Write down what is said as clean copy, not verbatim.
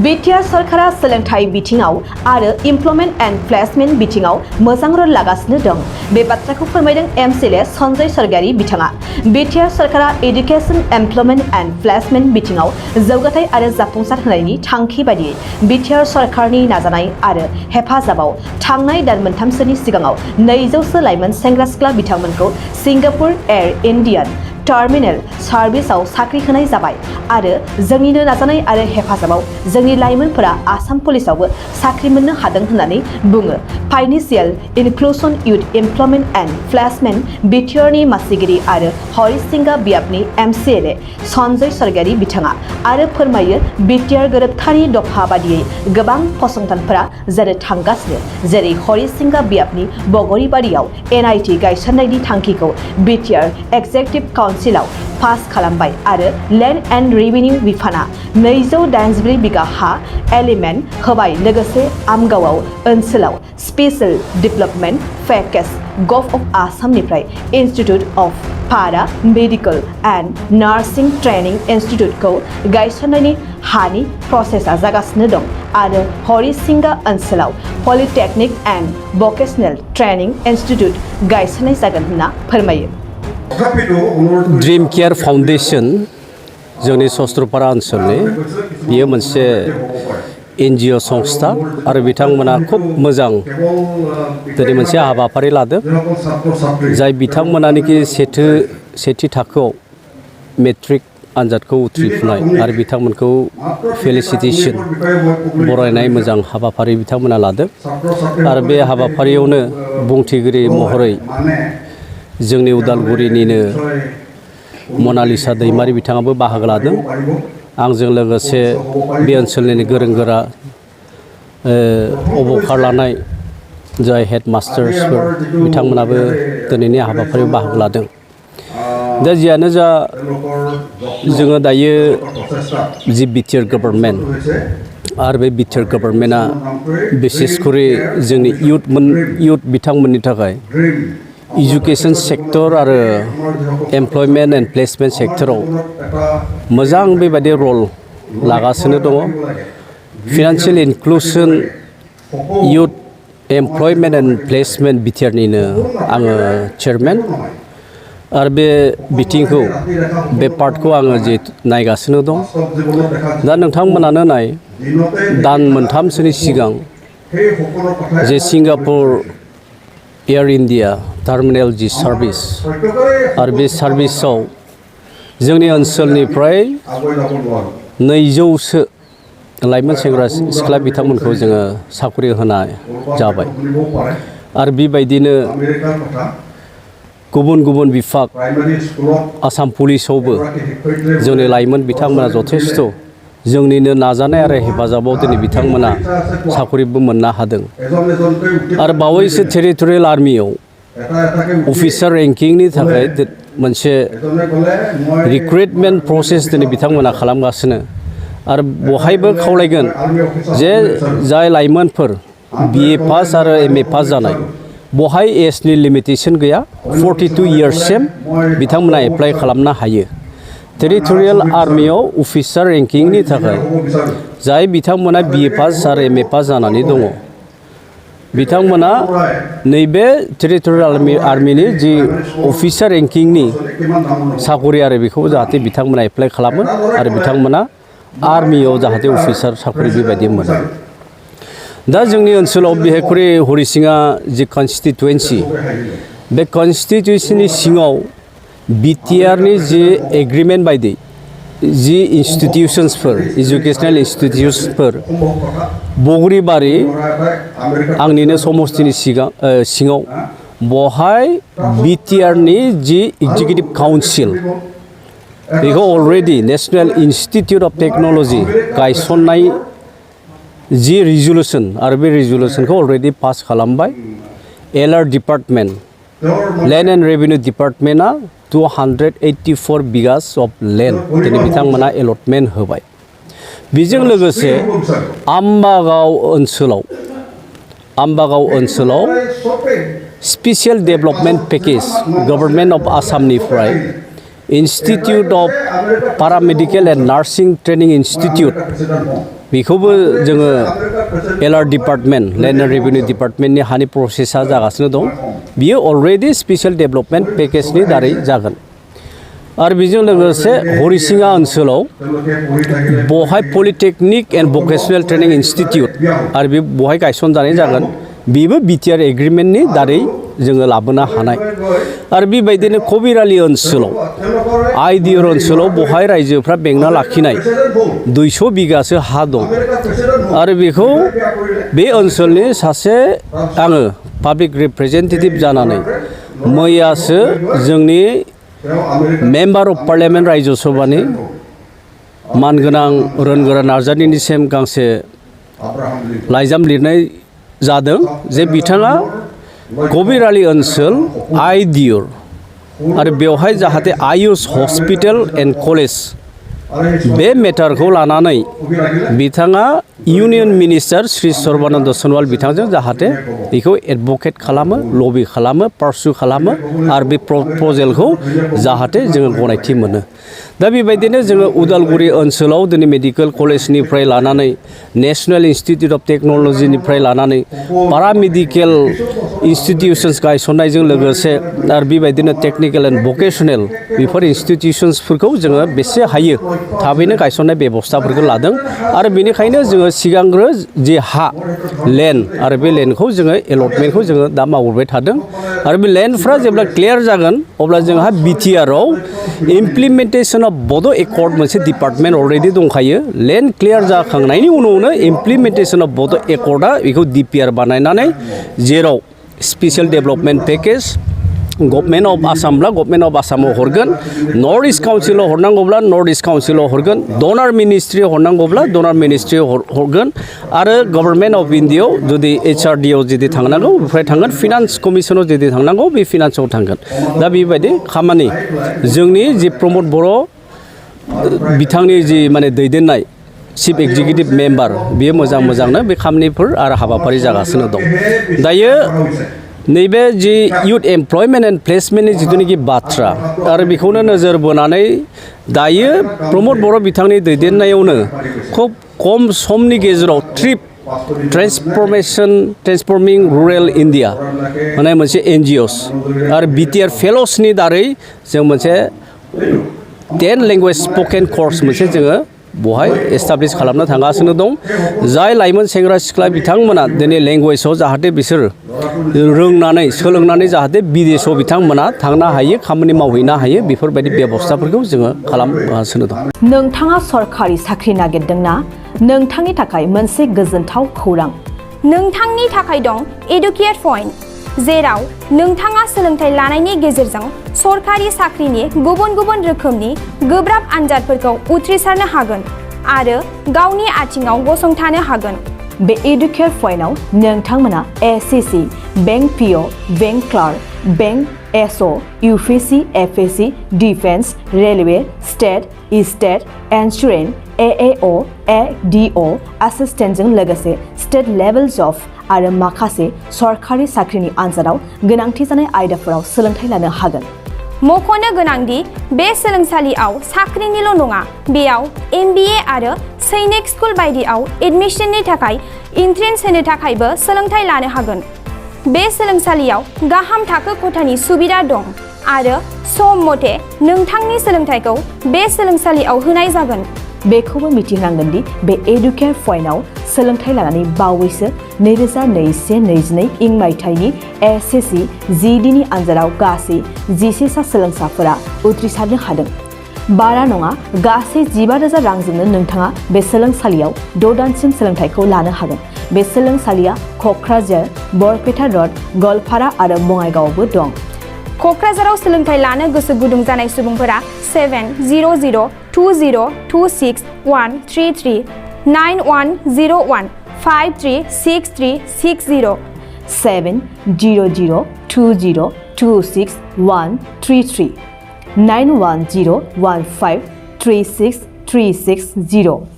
Btr सरकरा सोलोंथाइ बिथिङाव आरो इमप्लयमेन्ट एन्ड प्लेसमेन्ट बिथिङाव मोजां रल लागासिनो दं। बे बाथ्राखौ फोरमायदों एमएलए सन्जय सरगारि बिथाङा। Btr सरकरा एडुकेसन, इमप्लयमेन्ट एन्ड प्लेसमेन्ट बिथिङाव जौगाथाय आरो जाफुंसार होनायनि थांखि बायदियै Btr सरकारनि नाजानाय आरो हेफाजाबाव थांनाय दान मोनथामसोनि सिगाङाव 200 लाइमोन सेंग्रा सिख्ला बिथांमोनखौ सिंगापुर एयार इन्डियान टार्मिनेल सार्भिसआव साख्रि होनाय जाबाय आरो जोंनिनो नाजानाय आरो हेफाजाबाव जोंनि लाइमोनफोरा आसाम पुलिसावबो साख्रि मोननो हादों होननानै बुङो। Financial inclusion youth employment and placement बिटिआरनि मासिगिरि आरो हरिसिंगा बियाबनि एमएलए सन्जय सरगारि बिथाङा आरो फोरमायो बिटिआर गोरोबथानि दफा बादियै गोबां फसंथानफोरा जानो थांगासिनो, जेरै हरिसिंगा बियाबनि बगरिबारियाव एनआईटी गायसननायनि थांखिखौ बिटिआर एक्जेक्टिभ काउन्सिलाव पास खालामबाय आरो लेन्ड एन्ड रेभिनिउ बिफाना 284 बिगा हा एलिमेन्ट होबाय। लोगोसे आमगावआव ओनसोलाव स्पेशल डेभेलपमेन्ट पेकेज गभ अफ आसामनिफ्राय इन्स्टिट्युट अफ पारा मेडिकेल एन्ड नार्सिं ट्रेनिं इन्स्टिट्युटखौ गायसननायनि हानि प्रसेसा जागासिनो दं आरो हरिसिंगा ओनसोलाव polytechnic and vocational training institute गायसननाय जागोन होनना फोरमायो। ड्रीम केयार फाउन्डेशन जोंनि सस्त्रपारा ओनसोलनि बियो मोनसे एनजिअ संस्था आरो बिथांमोना खुब मोजां दिनै मोनसे हाबाफारि लादों, जाय बिथांमोनानिखि सेथि थाखोआव मेट्रिक आनजादखौ उथ्रिफुनाय आरो बिथांमोनखौ फेलिसिटेसन बरायनाय मोजां हाबाफारि बिथांमोना लादों आरो बे हाबाफारियावनो बुंथिगिरि महरै जोंनि उदालगुरिनिनो मनालिसा दैमारि बिथाङाबो बाहागो लादों। आंजों लोगोसे बे ओनसोलनि गोरों गोरा अबखार लानाय जाय हेडमास्टार्सफोर बिथांमोनाबो दिनैनि हाबाफारियाव बाहागो लादों। दा जियानो जा जोङो दायो जि बिटिआर गभर्नमेन्ट आरो बे बिटिआर गभर्नमेन्टआ बिसेसकरि जोंनि इयुथ बिथांमोननि थाखाय इडुकेसन सेक्टर आरो एमप्लयमेन्ट एन्ड प्लेसमेन्ट सेक्टराव मोजां बेबायदि रल लागासिनो दङ। Financial inclusion youth employment and placement बिटिआरनिनो आङो चेयारमेन आरो बे बिथिंखौ बे पार्टखौ आङो जे नायगासिनो दं। दा नोंथांमोनानो नाय दान मोनथामसोनि सिगां जे सिंगापुर एयार इन्डिया टार्मिनेल जि सार्भिस आरो बे सार्भिसाव जोंनि ओनसोलनिफ्राय 200सो लाइमोन सेंग्रा सिख्ला बिथांमोनखौ जोङो साख्रि होनाय जाबाय आरो बेबायदिनो गुबुन गुबुन बिभाग आसाम पुलिसावबो जोंनि लाइमोन बिथांमोना जथेस्थ' जोंनिनो नाजानाय आरो हेफाजाबाव दिनै बिथांमोना साख्रिबो मोननो हादों आरो बावैसो टेरिटरियेल आर्मियाव अफिसार रेंकिंनि थाखाय मोनसे रिक्रुटमेन्ट प्रसेस दिनै बिथांमोना खालामगासिनो आरो बहायबो खावलायगोन जे जाय लाइमोनफोर बिए पास आरो एमए पास जानाय बहाय एजनि लिमिटेसन गैया, 42 इयार्ससिम बिथांमोना एप्लाइ खालामनो हायो। टेरिटरियेल आर्मियाव अफिसार रेंकिंनि थाखाय जाय बिथांमोना बिए पास आरो एमए पास जानानै दङ बिथांमोना नैबे टेरिटरियेल आर्मिनि जि अफिसार रेंकिंनि साकरि आरो बेखौ जाहाथे बिथांमोना एप्लाइ खालामो आरो बिथांमोना आर्मियाव जाहाथे अफिसार साकरि बेबायदि मोनो। दा जोंनि ओनसोलाव बिहेखरि हरिसिङा जि कन्स्टिटुवेन्सि बे कन्स्टिटुवेन्सिनि सिङाव बिटिआरनि जि एग्रिमेन्ट बायदि जि इन्स्टिटिउसन्सफोर इडुकेसनेल इन्स्टिटिउसनफोर बगरिबारि आंनिनो समस्तिनि सिङाव बहाय बिटिआरनि जि एग्जिकिउटिभ काउन्सिल बेखौ already national institute of technology गायसननाय जि रिजुलुसन आरो बे रिजुलुसनखौ अलरेडि पास खालामबाय। LR department land and revenue डिपार्टमेन्टआ 284 बिगास अफ लेन्ड दिनै बिथांमोना एलटमेन्ट होबाय। बेजों लोगोसे आमबागाव ओनसोलाव special development package government of आसामनिफ्राय institute of paramedical and nursing training institute बेखौबो जोङो LR department land and revenue डिपार्टमेन्टनि हानि प्रसेसा जागासिनो दं बियो अलरेडि स्पेसियेल डेभेलपमेन्ट पेकेजनि दारै जागोन आरो बेजों लोगोसे हरिसिङा ओनसोलाव बहाय polytechnic and vocational training institute आरो बे बहाय गायसनजानाय जागोन बेबो बिटिआर एग्रिमेन्टनि दारै जोङो लाबोनो हानाय आरो बेबायदिनो कबिरालि ओनसोलाव आइडिअर ओनसोलाव बहाय रायजोफ्रा बेंना लाखिनाय 200 बिगासो हा दं आरो बेखौ बे ओनसोलनि सासे आङो पाब्लिक रिप्रेजेन्टेटिभ जानानै मैयासो जोंनि मेम्बार अफ पार्लियामेन्ट रायजो सभानि मानगोनां रोनगोरा नार्जारिनिसिम गांसे लाइजाम लिरनाय जादों जे बिथाङा कबिरालि ओनसोल आइडिअर आरो बेवहाय जाहाथे आयुष हस्पिटाल एन्ड कलेज बे मेटारखौ लानानै बिथाङा इउनियन मिनिस्टार श्री सर्बानन्द सनवाल बिथांजों जाहाथे बेखौ एडभकेट खालामो लबि खालामो पार्सु खालामो आरो बे प्रप'जेलखौ जाहाथे जोङो गनायथि मोनो दा बेबायदिनो जोङो उदालगुरि ओनसोलाव दिनै मेडिकेल कलेजनिफ्राय लानानै नेशनेल इन्सटिटिउट अफ टेक्न'लजिनिफ्राय लानानै पारामेडिकेल इन्सटिटिउसन्स गायसननायजों लोगोसे आरो बेबायदिनो टेक्निकेल एन्ड भकेसनेल बेफोर इन्सटिटिउसन्सफोरखौ जोङो बेसे हायो थाबैनो गायसननाय बेबस्थाफोरखौ लादों आरो बेनिखायनो जोङो सिगांग्रो जि हा लेन्ड आरो बे लेन्डखौ जोङो एलटमेन्टखौ जोङो दा मावबोबाय थादों आरो बे लेन्डफ्रा जेब्ला क्लियार जागोन अब्ला जोंहा बिटिआरआव इमप्लिमेन्टेसन अफ बड' एकर्ड मोनसे डिपार्टमेन्ट अलरेडि दंखायो लेन्ड क्लियार जाखांनायनि उनावनो इमप्लिमेन्टेसन अफ बड' एकर्डआ बेखौ डिपिआर बानायनानै जेराव special development package government of आसामब्ला गभर्नमेन्ट अफ आसामाव हरगोन नर्थ इस्ट काउन्सिलाव हरनांगौब्ला नर्थ इस्ट काउन्सिलाव हरगोन डनार मिनिस्ट्रियाव हरनांगौब्ला डनार मिनिस्ट्रियाव हरगोन आरो गभर्नमेन्ट अफ इन्डियायाव जुदि HRDआव जुदि थांनांगौ बेनिफ्राय थांगोन फिनान्स कमिसनाव जुदि थांनांगौ बे फिनान्सआव थांगोन दा बेबायदि खामानि जोंनि जि प्रमद बर' बिथांनि जि माने दैदेननाय चिफ एक्जिकिउटिभ मेम्बार बेयो मोजांनो बे खामानिफोर आरो हाबाफारि जागासिनो दं दायो नैबे जि इउथ एमप्लयमेन्ट एन्ड प्लेसमेन्टनि जिथुनाखि बाथ्रा आरो बेखौनो नोजोर बोनानै दायो प्रमद बर' बिथांनि दैदेननायावनो खुब खम समनि गेजेराव ट्रेन्सफर्मिं रुरेल इन्डिया माने मोनसे NGOs आरो बिटिआर फेल'सनि दारै जों मोनसे 10 लेंगुवेज स्पकेन कर्स मोनसे जोङो बहाय एस्टाब्लिश खालामनो थांगासिनो दं जाय लाइमोन सेंग्रा सिख्ला बिथांमोना दिनै लेंगुवेजाव जाहाथे बिसोर रोंनानै सोलोंनानै जाहाथे बिदेशाव बिथांमोना थांनो हायो खामानि मावहैनो हायो बेफोरबायदि बेबस्थाफोरखौ जोङो खालामगासिनो दं नोंथाङा सरकारि साख्रि नागिरदोंना नोंथांनि थाखाय मोनसे गोजोनथाव खौरां नोंथांनि थाखाय दं एडुकेट पइन्ट जेराव नोंथाङा सोलोंथाइ लानायनि गेजेरजों सरकारि साख्रिनि गुबुन गुबुन रोखोमनि गोब्राब आनजादफोरखौ उथ्रिसारनो हागोन आरो गावनि आथिङाव गसंथानो हागोन बे एडुकेट पइन्टआव नोंथांमोना SSC bank PO bank clerk bank SO UPSC FSC defence railway state insurance AAO ADO एसिस्टेन्टजों लोगोसे स्टेट लेभेल जब आरो माखासे सरकारि साख्रिनि आनजादाव गोनांथि जानाय आयदाफोराव सोलोंथाइ लानो हागोन मख'नो गोनांदि बे सोलोंसालियाव साख्रिनिल' नङा बेयाव MBA आरो सैनिक स्कुल बायदियाव एडमिशननि थाखाय एन्ट्रेन्स होनो थाखायबो सोलोंथाइ लानो हागोन बे सोलोंसालियाव गाहाम थाखो खथानि सुबिदा दं आरो सम मथे नोंथांनि सोलोंथाइखौ बे सोलोंसालियाव होनाय जागोन बेखौबो मिथिनांगोन दि बे एडुकेट पइन्टआव सोलोंथाइ लानानै बावैसो 2021-22 इं मायथाइनि SSC GDनि आनजादाव गासै 11 सा सोलोंसाफोरा उथ्रिसारनो हादों बारा नङा गासै 15,000 रांजोंनो नोंथाङा बे सोलोंसालियाव 6 दानसिम सोलोंथाइखौ लानो हागोन बे सोलोंसालिया क'क्राझार बरपेटा रड गलपारा आरो बङाइगावआवबो दं क'क्राझाराव सोलोंथाइ लानो गोसो गुदुं जानाय सुबुंफोरा 70020261333 9101536360 70020261333 9101536360